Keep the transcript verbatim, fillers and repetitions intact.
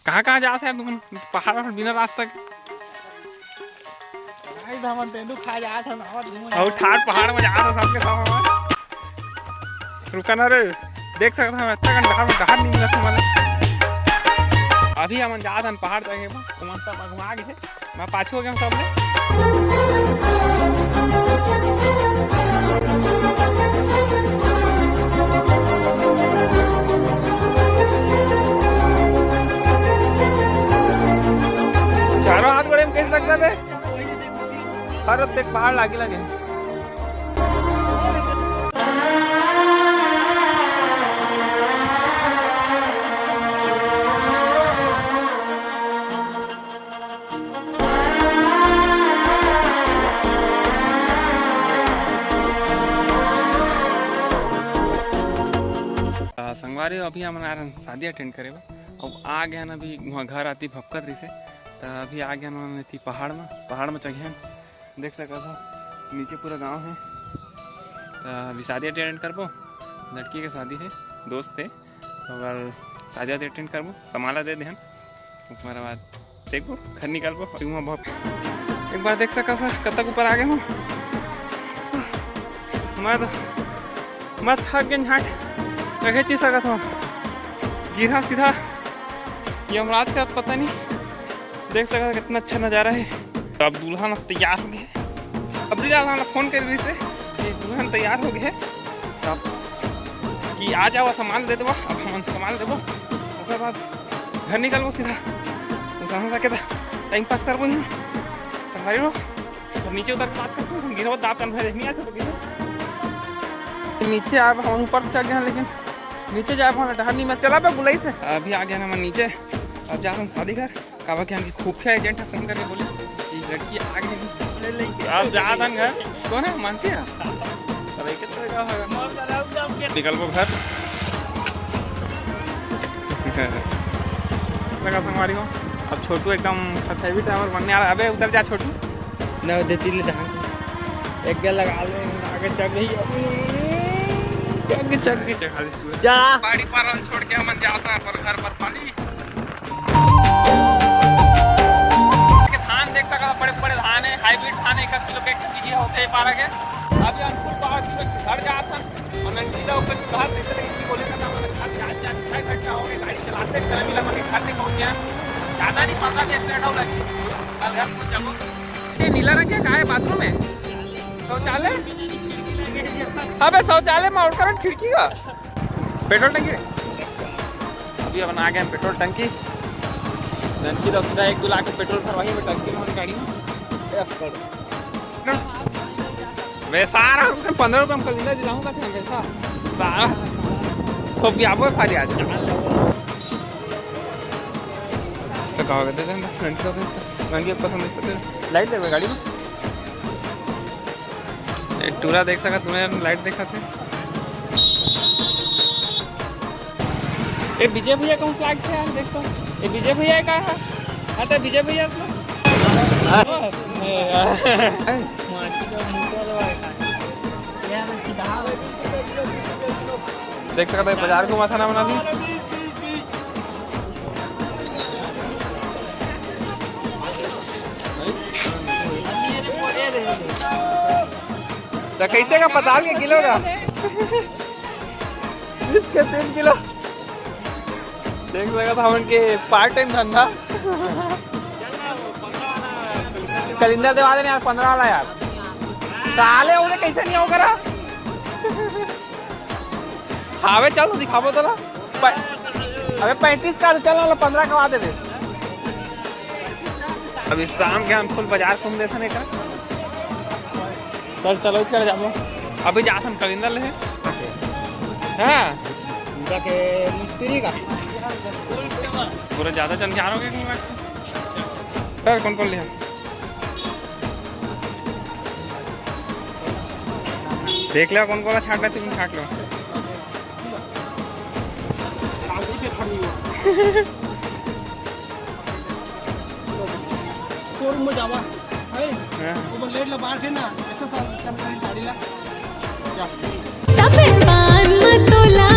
कहाँ कहाँ जात हे यार तुमन? पहाड़ वहाड़ बिना रास्ता के। भाई, हमन तेंदू खा जात हन, आवत घूमन अउ जात ठाड़ हन। पहाड़ में जात हे सबके सब हमन। रुका ना रे, देख सकत हन, इतना कन डहार में डहार नहीं मिलत हमन। अभी हमन जात हन पहाड़ चढ़े बर, तुमन सब अगवा गे हे। मैं पाछू हो गया हूँ सबले। चारों हाथ गोड़े में कैसे सकता बे? हर देख पहाड़ लागे लगे। आ, संगवारी हो, अभी हमन आ रहे हैं शादी अटेंड करे बर। अब आ गए ना, अभी वहाँ घर आती भपकत रही से, तो अभी आ गए ना एती पहाड़ में, पहाड़ में चढ़े हैं। देख सकत हो नीचे पूरा गांव है। तो अभी शादी अटेंड करबो, लड़की के शादी है, दोस्त है, अगर शादी वादी अटेंड करबो, सामान ला दे देहन, ओकर बाद देखबो, घर निकलबो। वहाँ बहुत एक बार देख सकत हो कतक ऊपर आ गए हो। मैं तो, मैं थक गए झाट, रखे नहीं सकत हो, गिरा सीधा यमराज का पता नहीं। देख सकत हो कितना अच्छा नजारा है। तो अब दुल्हन अब तैयार हो गए। अब दुल्हन ला फोन कर रही से कि दुल्हन तैयार हो गए है, तब कि आ जाओ, सामान दे देबो। अब हम सामान देबो, ओकर बाद घर निकलबो सीधा। तो सामान रखे था, टाइम पास करबो यहाँ संगवारी हो। तो नीचे उतर के बात करते हैं, गिरवत दाब कन भाई नहीं आ सकते। नीचे आब हम ऊपर चढ़ गए हैं, लेकिन नीचे जाए वाला डहर नहीं, मैं चला पे बुलाई से। अभी आ गया ना मैं नीचे, अब जा रहा हूँ शादी घर। काबर के हमके खुफिया एजेंट ह फोन करके बोलिस कि लड़की आ गई। आप जा तन घर। कौन है? मानसी है? अरे, कितना का होगा? निकलबो घर। लगा संगवारी हो, अब छोटू एकदम खतैवी ड्राइवर बनने वाला। अबे, उतर जा छोटू। ना देती ले धान। एक गल लगा ले, आगे चल रही है। चल के, चल के। चल, खाली जा। पहाड़ी पार छोड़ के हमन जात हन अपन घर पर पाली। के धान देख सका, बड़े बड़े धान है, हाइब्रिड धान है, एक किलो के एक केजी होते हैं पारा के। अभी अनुकूल पहाड़ की घर जात हन, और नंजीला ऊपर की बाहर कैसे लगी कि बोले का नाम है, घर जा, जा, ढाई घंटा हो गया, गाड़ी चलाते चला मिला, मगर घर नहीं पहुंच गया। ज्यादा नहीं, पता नहीं, एक मिनट और लगी। कल घर पहुंच जाऊंगा। ये नीला रंग क्या, कहाँ है? बाथरूम है? शौचालय? अबे, शौचालय में आउट करंट खिड़की का? पेट्रोल टंकी रे। अभी अपन आ गए हैं पेट्रोल टंकी। टंकी तो सीधा एक दो लाख के पेट्रोल भरवाई है टंकी में, गाड़ी में। ए, पकड़। मैं सारा रुपये, पन्द्रह रुपये हम कलिंदा दिलाऊंगा फिर हमेशा। सारा। तो भी आपको खा लिया आज। तो कहा कहते थे, ननकी तो, ननकी पसंद है तो लाइट देवे गाड़ी में। ए, टूरा देख सकत, तुम्हें लाइट देखत है। ए, विजय भैया कौन फ्लैग थे यार, देख तो। ए, विजय भैया का है? हाँ, तो विजय भैया तो। देख सकत है, बाजार घुमा था ना, मना भी। तो कैसे का पताल के किलो का? इसके तीन किलो। देख सकत हमन के पार्ट टाइम धंधा। कलिंदर देवा देने यार, पन्द्रह वाला यार। साले, उन्हें कैसे नहीं होगा रा? हावे चल, दिखाबो तोला। प-, अबे, पैंतीस का चल ना, पन्द्रह कमा देबे। अभी शाम के हम फुल बाजार घूम देथन एकर। चल, चलो, चल जाबो। अभी जाथन कलिंदर ले। हाँ। पूरा के मिस्त्री का। पूरा ज्यादा जन जा रहे हो कि नहीं बात? सर, कौन कौन लिया? देख लो, कौन कौन छाट रहे, तुम छाट लो। शोरूम में जावा, है? हाँ। वो लेट ला बाहर थे ना, ऐसा सा कर रही गाड़ी ला। जा। तबे पान मतोला